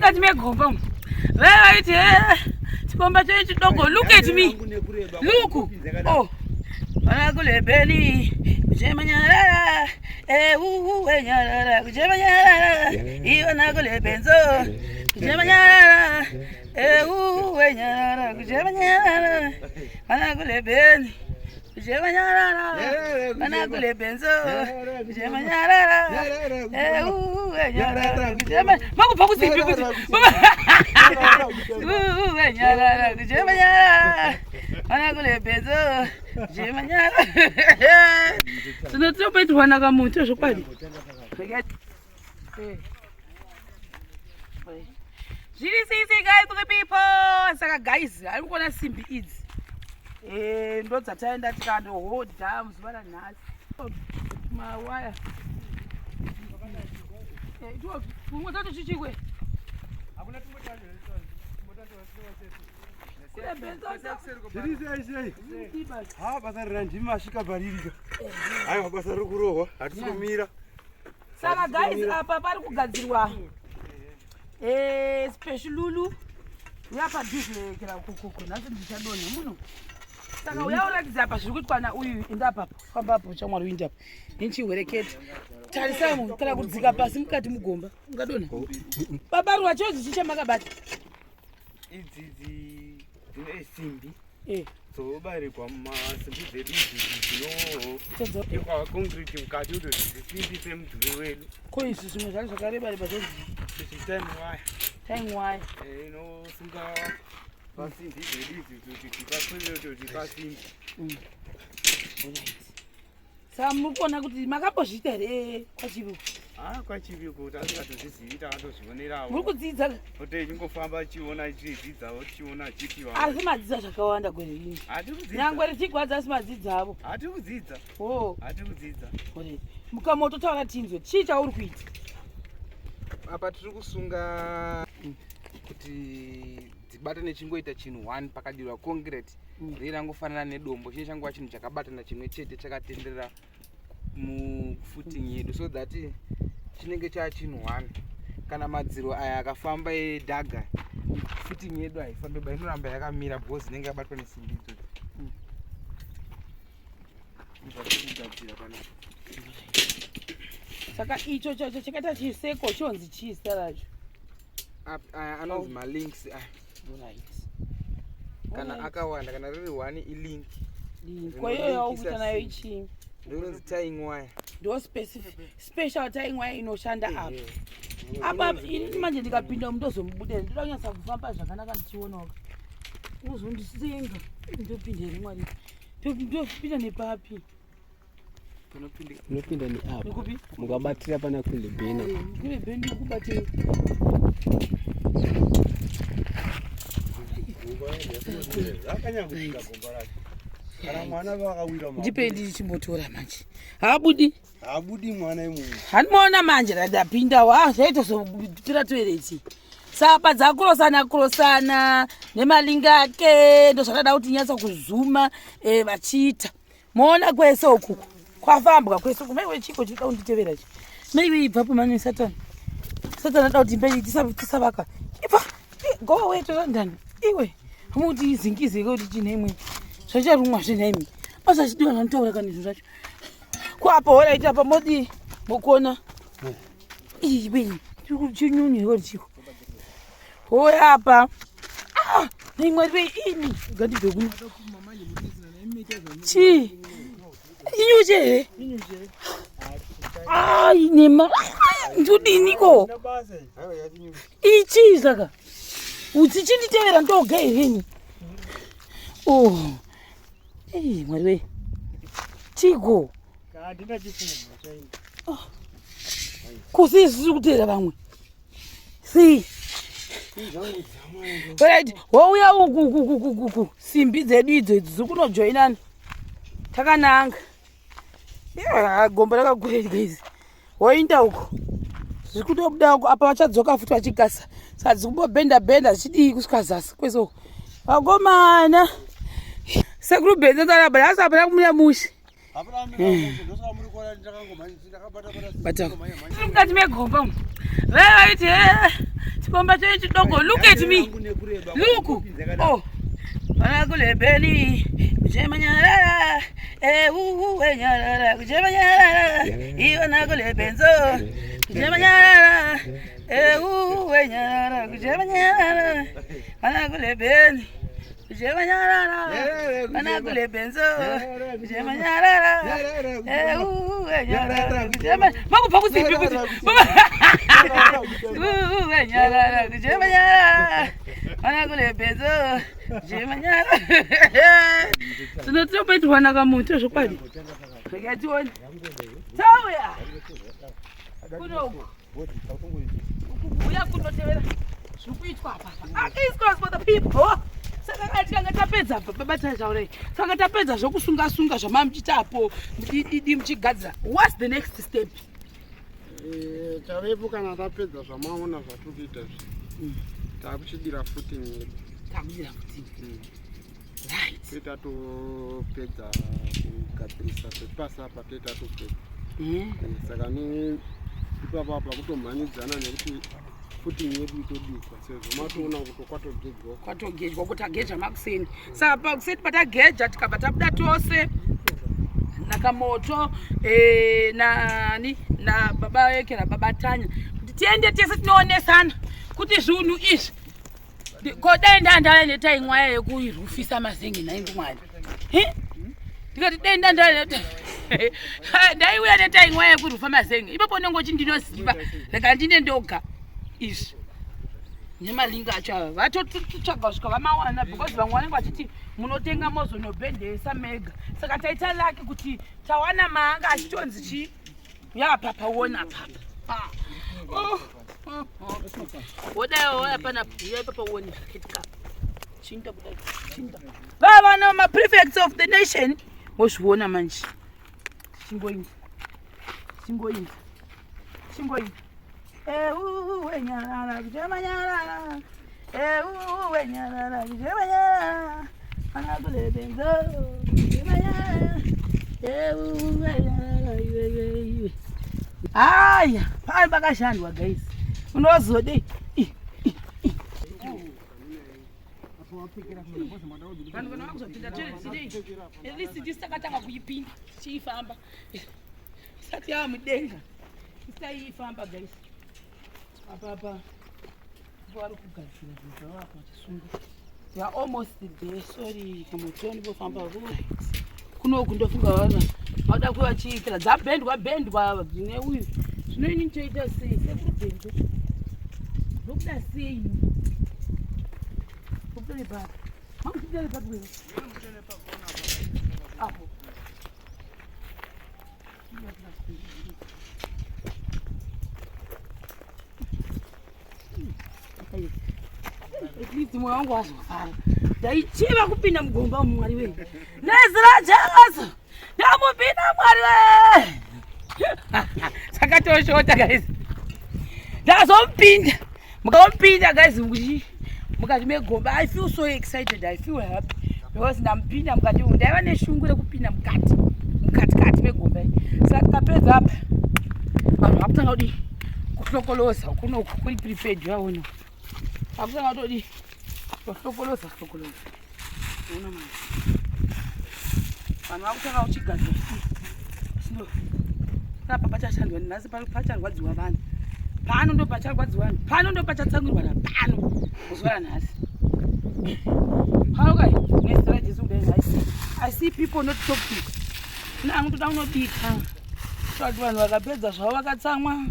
mukati megomba umu. Vaya vaiti eh, chikomba chedu chidoko look at me. Look. Oh. Vana kulebeni kuchema nyarara eh uwe nyarara kuchema nyarara iwe na kulebenzo kuchema nyarara eh uwe nyarara kuchema nyarara vana kulebeni kuchema nyarara vana kulebenzo kuchema nyarara eh uwe nyarara kuchema makubva kusipi kuti uwe nyarara kuchema nyarara vana kulebenzo kuchema nyarara tinotopetirwa nakamuti zvokwadi. Zviri sei guys to the people. Saka guys, ari kuona simbi idzi. Eh, ndo dzataenda tikandohodha muzuva ranhasi. Mawaya. Eh, tumwe tacho chichikwe. Zviri sei sei? Ha, basa randimi masvika paririka. Aiwa, basa riri kurohwa, hatisi kumira. Saka guys, apa pari kugadzirwa eh, special lulu uya padhuze kera kukuku nhasi ndichadonha muno. Saka uya uratidza apa zviri kuitwa nauyu. Inda apapo, famba apo chamwari, uinde apo nechihwerekete. Tarisai munhu kana kudzika pasi mukati mugomba ungadonha. Babarwa chozi chichamakabata. Idzi dzine simbi dzobarirwa mumasimbi dzedu idzi dzinoikwa concrete mukati kuti dzisimbise mudhuri wedu. Ko izvi zvimwe zvacho zvakareba reba zvonzi? Izvi tying wire. Tying wire. Inosunga pasimbi dzedu idzi kuti tipakwirire kuti pasimbi. Saka muri kuona kuti makambozviita here kwaChivi? Ah, kwaChivi tasingatozvizivi, takatozvionerawo. Muri kudzidza. Kuti ichingofamba chiona, ichidzidzawo, chiona chipiwa. Asi madzidza zvakawanda gore rino. Hatiri kudzidza. Nyangwe richigwadza, asi madzidza avo. Hatiri kudzidza. O. Hatiri kudzidza. Mukamototaura tinzwe, chii chauri kuita? Apa tiri kusunga kuti dzibatane, chingoita chinhu one. Pakadirwa concrete rei rangofanana nedombo, chine changova chinhu chakabatana chimwe chete chakatenderera mufooting yedu, so that chinenge chaa chinhu one. Kana madziro aya akafamba edhaga, footing yedu haifambi ba, inoramba yakamira because inenge yabatwa nesimbi idzodzo. Zvatiri kugadzira panapa. Saka icho chacho chakaita chiseko chonzi chii zita racho? Aya anonzi malinks aya. Kana akawanda, kana riri one ilink. Ko iyoyo yaukuita nayo ichii? Ndinonzi tying wire. Ndo special tying wire inoshanda apa apa. Ini manje ndikapinda mundozomubudira, ndoda kunyatsa kufamba zvakanaka ndichionawo uzondisenga. Ndopinda here mwari? Ndopinda nepapi? Unopinda neapo. Nekupi? Mukabatira pana kule bhena. Kule bhendi kubatira. Rakanyangosvika gomba racho. Kana mwana vakawira. Ndipe ndichimbotora manje, haabudi. Haabudi mwana imomo. Handimaona manje ndapinda wa zvaitozotora toilet. Sapa dzakurosana kurosana nemalinga ake, ndozvakada kuti nyatsa kuzuma vachiita. Moona kwese ukuku kwafambwa kwese uku. Maiwe, chiko chinoda kunditevera chi? Maiwe, ibvapo mani, Satani, Satani ada kuti mberi tisavaka. Ibva, go away to London iwe. Hamuti izingize kuti chine imwe zvacharumwa zvenaimi asachidiwa zvanotaura kana izvo zvacho kwapo. Horaiti apa modi mokona iwe chinyunyu iko chiko hoya apa. Ah, neimwe rwe ini ngandibve kuno. Chii, inyuchi here? Ai, nema ndodiniko ichii? Saka utsi chinditevera ndoga hereni? Oh, ei mwari we, chiko kusi isisi kuteera vamwe? Sei? Right, wouya uku uku uku uku, simbi dzedu idzo idzo dziri kunojoinana takananga. Yeah, gomba rakakura guys. Woinda uku, zviri kutobuda uku. Apa vachadzoka futi vachigasa, saka dziri kumbobhenda bhenda zvichidii kusvika zasi kwese uku. Vakomana, sekuru Bhenzo tarabara asi hapana kumira mushe. Tiri mukati megomba umu. Vaya vaiti eh, chikomba chenyu chidoko look at me. Look. Oh. Vana kulebeni kuchema nyarara eh uwe nyarara kuchema nyarara iwe na kulebenzo kuchema nyarara eh uwe nyarara kuchema nyarara vana kulebeni kuchema nyarara vana kulebenzo kuchema nyarara eh uwe nyarara kuchema makubva kusipi kuti uwe nyarara kuchema nyarara vana kulebenzo kuchema nyarara tinotomboitirwa nakamuto zvokwadi regai tione tauya kunoku uya kunotevera zviri kuitwa apa ah, for the people saka kana tikanga tapedza baba taitaurei saka tapedza zvokusunga sunga zvamamuchiita apo didi muchigadzira what's the next step Eh, chavepo kana tapedza zvamaona zvatiri kuita izvi takuchidira footing yedu takudira kuti right toita topedza kugadzirisa zvepasi apa toita topedza Eh, saka ne ipapa apa kutomhanyidzana nekuti footing yedu itobikwa sezvo matoona kuti kwatogejwa kwatogejwa kuti ageja makuseni saka pakuseni patageja tikabva tabuda tose nakamoto eh, nani nababa eke nababa tanya kuti tiende tese tinoonesana kuti zvinhu izvi ko dai ndandauya netaimwaya yekuirufisa mazenge nhaingu mwari ndikati dai ndandauya ndaiuya netaimwaya yekurufa mazenge ipapo unenge uchi ndinoziva rega ndine ndoga izvi nemalinga acho ava vatotsvaga kusvika vamawana because vamwe vanenge vachiti munotenga mozonobhendesa mega saka taita lucky kuti tawana maanga achitonzi chi yapapa uona papa Ah. Oh, oh, oh. wodai wauya panapa uya ipapa uone zvakaitika chinda kudai chinda vava maprefects of the nation wozviona manje chingoinda chingoinda chingoinda euwe nyarara kuchema nyarara euwe nyarara kuchema nyarara anakulebenzo kuchema nyarara euwe nyarara iwe iwe iwe haya pari pakashandwa guys unozodei vanhu kana vakuzopinda toilet today at least tisi takatanga kuipinda tichiifamba isati yava mudenga isaiifamba guys apapa vari kugadzira zvinhu zvavo apa vachisunga they are almost there sorry kamotoni vofamba right kunoku ndofunga vana vada kuva vachiitira dzabhendwa bhendwa dzine uyu zvino ini toita sei sekubhendo ndokuda sei ndokuda nepapi makuchipinda nepapi wewe apo At least moyo wangu wazofara ndaichiva kupinda mugomba umu mwari wei nezira jesu ndamupinda mwari wee takatoshota guys ndazomupinda mukamupinda guys muchi mukati megomba i feel so excited i feel happy because ndamupinda mukati umu ndaiva neshungu rekupinda mukati mukati kati megomba iyi saka tikapedza apa vanhu vakutanga kudii kuhlokoloza kunoku kuri prepared yaona vakutanga kutodii kuhlokoloza hlokoloza ona manje vanhu vakutanga kuchigadzira chino apa pachashandwa nhasi pacharwadziwa vanhu pano ndo pacharwadziwa vanhu pano ndo pachatsangurirwa napano muzuva ranhasi pano kai nezita rajesu kudai I see people not talking nangu toda kunobika kuti vanhu vakapedza zvavo vakatsamwa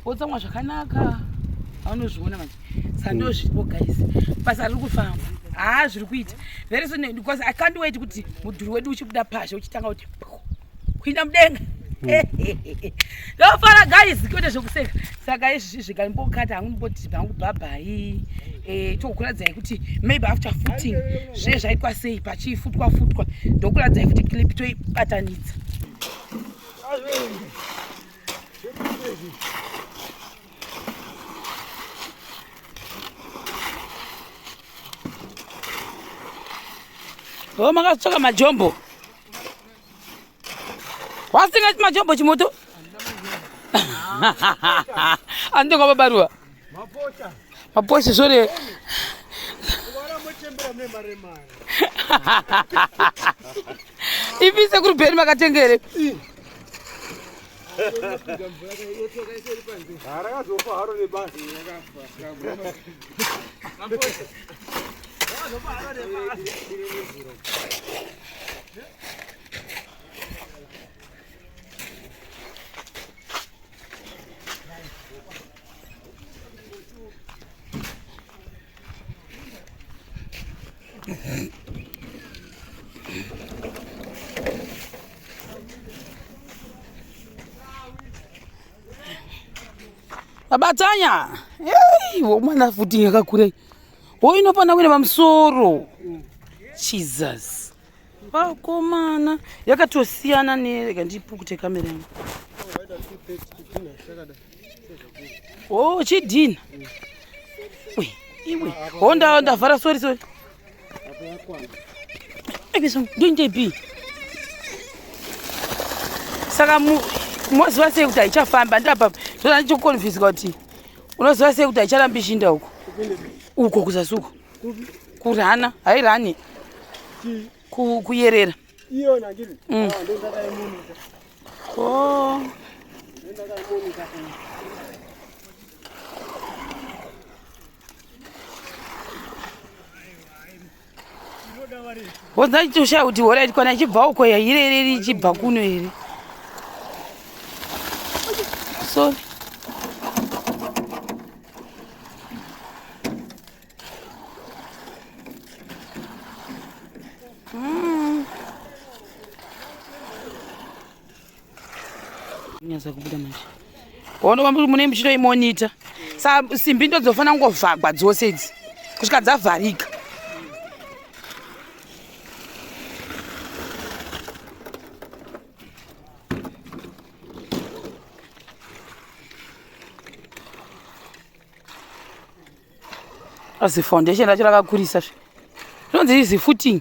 votsamwa zvakanaka aunozviona manje saka ndo zviripo guys basa riri kufamba haa zviri kuita very soon because i can't wait kuti mudhuri wedu uchibuda pashe uchitanga kuti kuinda mudenga ndofara guys kwete zvekuseka saka izvi zvikaimbokata hangu ndimboti hangu bhabhai tokuradzai kuti maybe after footing zve zvaitwa sei pachifutwa futwa ndokuradzai futi clip toibatanidza o makatsvaka majombo Wasinga majombo chimoto. Andonga babaruwa. Maposha. Maposha sore. Ipi sekuru Bheri makatenga here? Rakazofa haro nebasa. Babatanya. Hey, womwana futi yakakura. Wo inopana kuenda pamusoro. Jesus. Vakomana yakatosiyana nerega ndipukute kamera yangu. Oh, chidhina. Ui, iwe. Oh, ndavhara sorry sorry. Ndoindepi? Saka moziva sei kuti haichafamba ndapa ndoda ndichokonfusika kuti unoziva sei kuti haicharambi ichinda uko uko kuzasi uko kurana hairani kuyerera Iyona ngiri. Ah, ndondakaimonita. Oh. Ndondakaimonita. Wonza chitoshaya kuti horaiti kwana ichibva uko yairereri ichibva kuno here. Sorry. Nyasa kubuda manje. Ono kwamba mune muchitoimonita. Sa simbi ndodzofanira kungovhagwa dzose idzi kusvika dzavharika. Asi foundation racho rakakurisa zve. Rinonzi izi footing.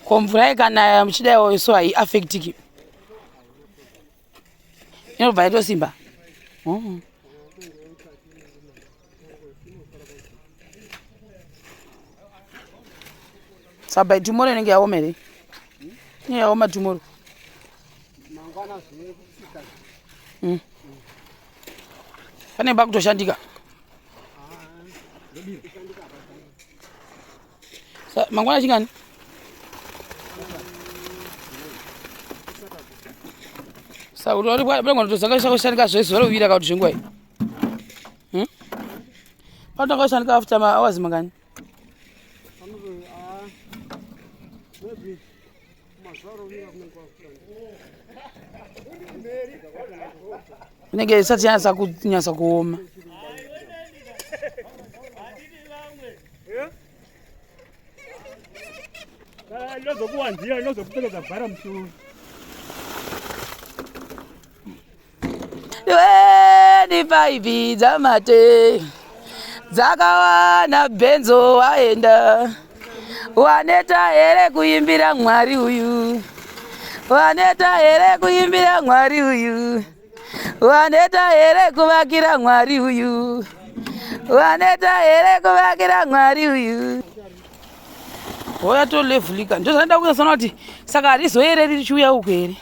Ko mvura ikanaya muchidaiwo so haiafektiki inobva yatosimba. Oh. Saka by tomorrow inenge yaoma here? Inenge yaoma tomorrow. Mangwana zvinoitika. Pane pakutoshandika. Mangwana chingani? Saka kuti uri kushandika zvezuva ruviri kana kuti zvenguva iyi? Panotanga kushandika after mahours mangani? Maybe mazuva rovira kunenge kwakushanda. Inenge isati yanyatsa kunyatsa kuoma. Inozokuwanzira, inozokupfekedza bhara musoro. 25 dzamate dzakawana bhenzo waenda. Waneta here kuimbira Mwari uyu? Waneta here kuimbira Mwari uyu? Waneta here kuvakira Mwari uyu? Waneta here kuvakira Mwari uyu? Hoya tolevhulika ndozvanoda kuzosona kuti saka harizoyereri richiuya uku here?